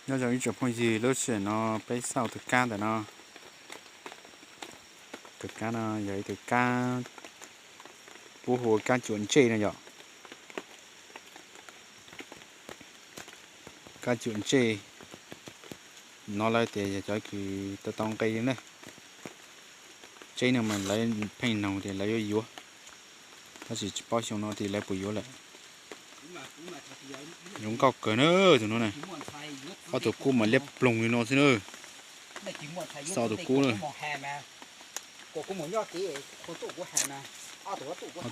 Nyob zoo ib tsoom phooj ywg, lub sij hawm no peb xauj tus kab ntawm no. Tus kab no yog ib tus kab puab hu ua kab cuam ntsej no yom. Kab cuam ntsej no lawv tias yog cov kws tau tau nqi na. Tseeb no mas lawv pheej noog tias lawv yuav yuav, tab sis tsis paub xyoo no tias lawv puas yuav lawm. Zoo nkauj kawg na tus no na. Ob tug kub mas liab ploog li no xwb na. Xauj tus kub na. Ob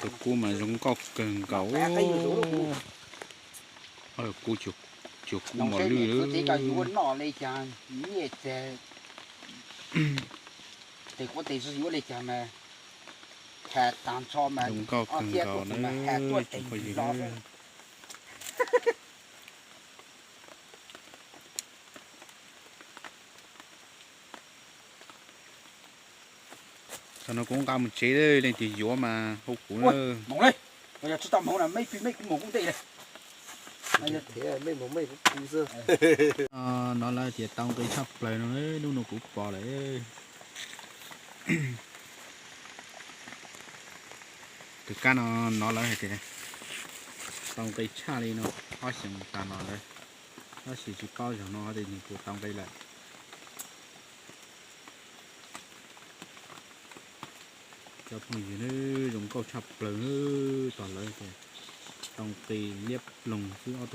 tug kub mas zoo nkauj kawg nkaus. Ob tug kub cuag kub mos lwj. Zoo nkauj kawg nkaus na. Thaum no kuv nqa mus tsev, leej twg yuav mas hu kuv na. No lawv tias tau nqi tshaj plaws no, hnub no kuv pom lawm. Tus kab no, no lawv hais tias tau nqi tshaj li no, ob xyoos tas los lawm, tab sis tsis paub zaum no tias nws puas tau nqi lawm. Cov phooj ywg na, zoo nkauj tshaj plaws na, tos lawv tias tau nqi liab ploog xwb,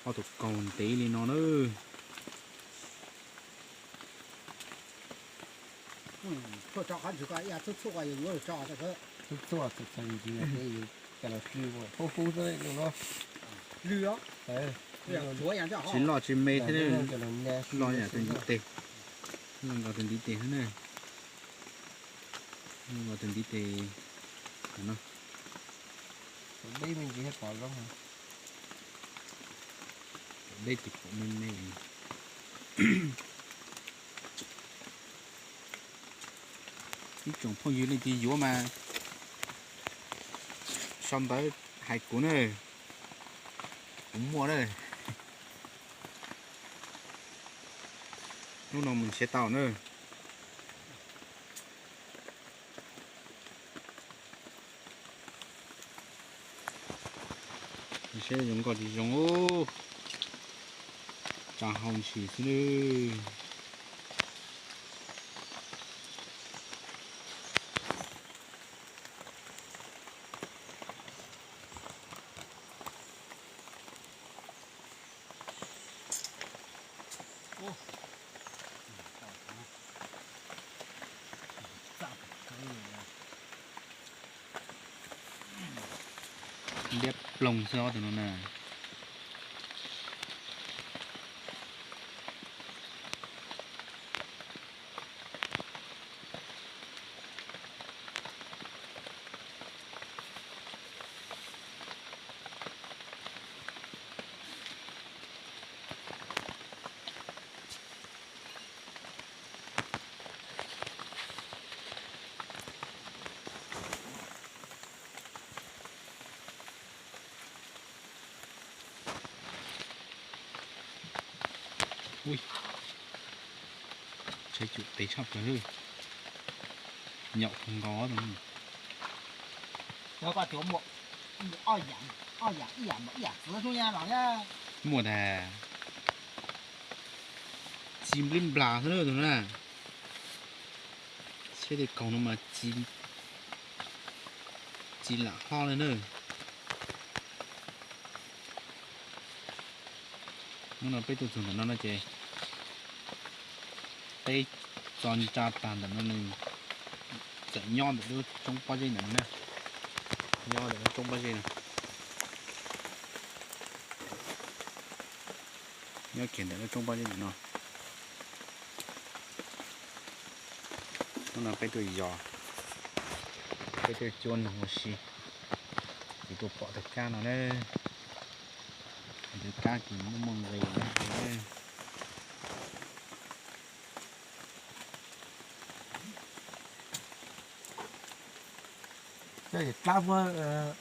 ob tug kaug ntev li no na. Tsis loj tsis me thiab, loj yam tus ntiv tes, loj nkaus tus ntiv tes xwb na. Loj nkaus tus ntiv tes no. Deb me ntsis thiab pom zoo. Deb ces pom me me. Ib tsoom phooj ywg leej twg yuav mas sau ntawv hais kuv na, kuv muaj na. Hnub no mus nrhiav tau na. Seb zoo nkauj tsis zoo, tsa hau ntshis xwb na. Liab ploog xwb ob tug no na. Ui, tsheb cum tes tshaj plaws, nyaum kawg nkaus. Muaj tas, txi nplib nplas xwb na tus na. Tsheb tej kaug no mas txi lam hlob li na. Hnub no peb tuaj txog ntawm no no ces peb tso ntsa tag ntawm no nws txawm nyob ntawm lub roob pob zeb ntawm no na. Nyob ntawm lub roob pob zeb no. Nyob kiag ntawm lub roob pob zeb ntawm no. Hnub no peb tuaj yos, peb tuaj cuab noog ua si, ces tuaj pom tus kab no na. Tus kab ces muaj muaj nqis na. Dlab muab